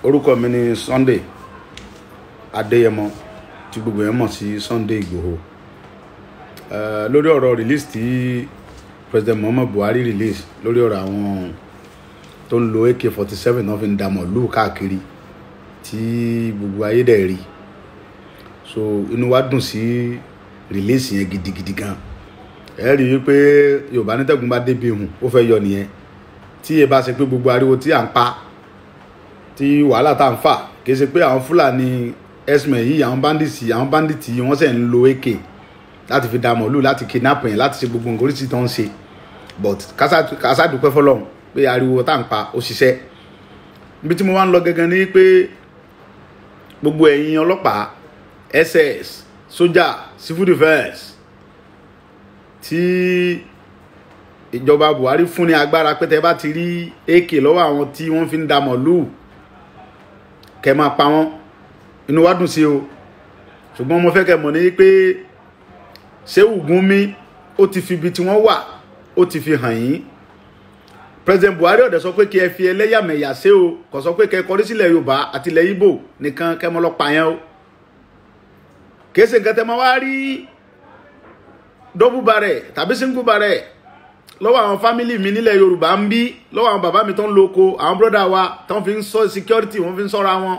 Orúkọ mi ni Sunday Adéyẹmọ, tí gbogbo yẹn mọ̀ sí Sunday Igboho. Lórí ọ̀rọ̀ release tí President Muhammadu Buhari release lórí ọ̀rọ̀ àwọn tó ń lo AK-47 náà fi ń da màlúù káàkiri tí gbogbo ayé dẹ̀ rí, so inú wa dùn sí release yẹn gidigidi gan. Ẹ rí i pé Yorùbá ní tẹ́gùn bá débi ihùn ó fẹ́ yọ nìyẹn. Tí ẹ bá ṣe pé gbogbo ariwo tí à ń pa, tí wàhálà tá à ń fà, kì í ṣe pé àwọn Fúlàní herdsmen yìí, àwọn bandits yìí, wọ́n sì ń lo AK láti fi da màlúù, láti kidnap yẹn, láti ṣe gbogbo nǹkan oríṣiríṣi tó ń ṣe. But kásá dúpẹ́ fọlọ́run pé ariwo tá à ń pa ó ṣiṣẹ́. Ibi tí mo wá ń lọ gangan ni pé gbogbo ẹ̀yin ọlọ́pàá, SS, sójà, civil defence tí ìjọba Buhari fún ní agbára pé tẹ́ bá ti rí AK lọ́wọ́ àwọn tí wọ́n fi ń da màlúù, kẹ́ máa pa wọ́n, inú wa dùn sí o. Ṣùgbọ́n mo fẹ́ kẹ́ mọ̀ ní pé Shehu Gumi ó ti fi ibi tí wọ́n wà, ó ti fi hàn yín. President Buhari ọ̀dẹ̀ sọ pé kí ẹ fi ẹlẹ́yàmẹ̀yà ṣe o. Kò sọ pé kẹ́ ẹ kọrí sílẹ̀ Yorùbá àti ilẹ̀ Ìgbò nìkan kẹ́ mọ́ lọ pa yẹn o. Kìí ṣe nǹkan tẹ́ máa wá rí double barrel tàbí single barrel lọ́wọ́ àwọn family mi nílẹ̀ Yorùbá ń bí, lọ́wọ́ àwọn bàbá mi tó ń loko, àwọn brother wa tó ń fi ń sọ security, wọ́n fi ń sọ́ra wọn,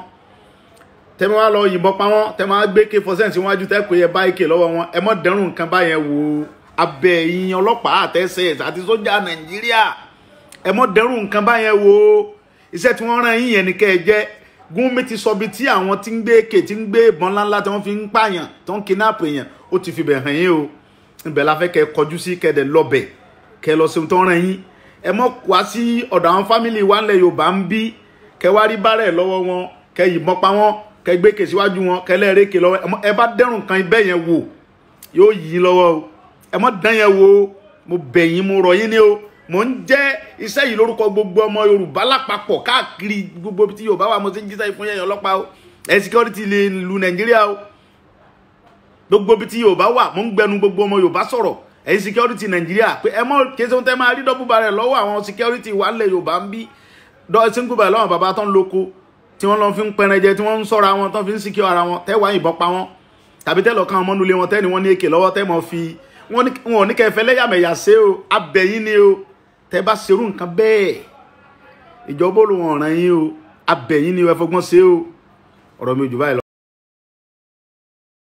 tẹ́ máa lọ yìnbọn pa wọ́n, tẹ́ máa gbé AK-47 síwájú, tẹ́ pé ẹ bá AK lọ́wọ́ wọn. Ẹ mọ́ dẹ́rùn nǹkan báyẹn wò. Abẹ́ yín, ọlọ́pàá àtẹ̀sẹ̀ àti sójà Nàìjíríà, ẹ mọ́ dẹ́rùn nǹkan báyẹn wò. Iṣẹ́ tí wọ́n rán yín yẹn ni kẹ́ ẹ jẹ́. Gúnmi ti sọ bí tí àwọn tí ń gbé AK, tí ń gbé ìbọn ńláńlá tí wọ́n fi ń pààyàn, tó ń kidnap èèyàn, ó ti fi bẹ̀ hàn yín o. Ibẹ̀ la fẹ́ kẹ́ ẹ kọjú sí, kẹ́ ẹ dẹ̀ lọ́bẹ̀, kẹ́ ẹ lọ sí ohun tó ń rán yín. Ẹ mọ́ wá sí ọ̀dọ̀ àwọn family wa ńlẹ̀ Yorùbá ń bí, kẹ́ wá rí bárẹ̀ lọ́wọ́ wọn, kẹ́ yìnbọn pa wọ́n, kẹ́ gbé kè síwájú wọn, kẹ́ lẹ́ẹ̀rẹ́kè lọ́wọ́. Ẹ bá dẹ́rùn kan ibẹ̀ yẹn wò, yóò yí yín lọ́wọ́ o. Ẹ mọ́ dán yẹn wò. Mo bẹ̀ yín, mo rọ̀ yín ní o. Mo ń jẹ́ iṣẹ́ yìí lórúkọ gbogbo ọmọ Yorùbá lápapọ̀ káàkiri gbogbo tí Yorùbá wà. Mo ti ń jíṣẹ́ fún yẹn, ọlọ́pàá o, ẹ security lè lu Nàìjíríà o, gbogbo ibi tí Yorùbá wà, mo ń gbẹnu gbogbo ọmọ Yorùbá sọ̀rọ̀. Ẹ̀yin security Nàìjíríà, pé ẹ mọ̀ kí ẹ sọ tẹ́ máa rí double barrel lọ́wọ́ àwọn security wà lẹ̀ Yorùbá ń bí, single barrel lọ́wọ́ bàbá tó ń loko, tí wọ́n lọ fi ń pẹran jẹ, tí wọ́n ń sọ́ra wọn, tó fi ń secure ara wọn, tẹ́ wá yìnbọn pa wọ́n, tàbí tẹ́ lọ kàn ọmọ nulẹ̀ wọn, tẹ́ ni wọ́n ní AK lọ́wọ́, tẹ́ mọ̀ fi wọ́n ò ní kẹ́ fẹ́ lẹ́yàmẹ̀yà ṣe o. Abẹ́yín ni o. Tẹ́ bá ṣerú nǹkan bẹ́ẹ̀, ìjọba olùwọ̀n ọ̀ràn yín o. Abẹ́yín ni o, ẹ fọgbọ́n ṣe o. Ọ̀rọ̀ mi ò jù báyìí lọ.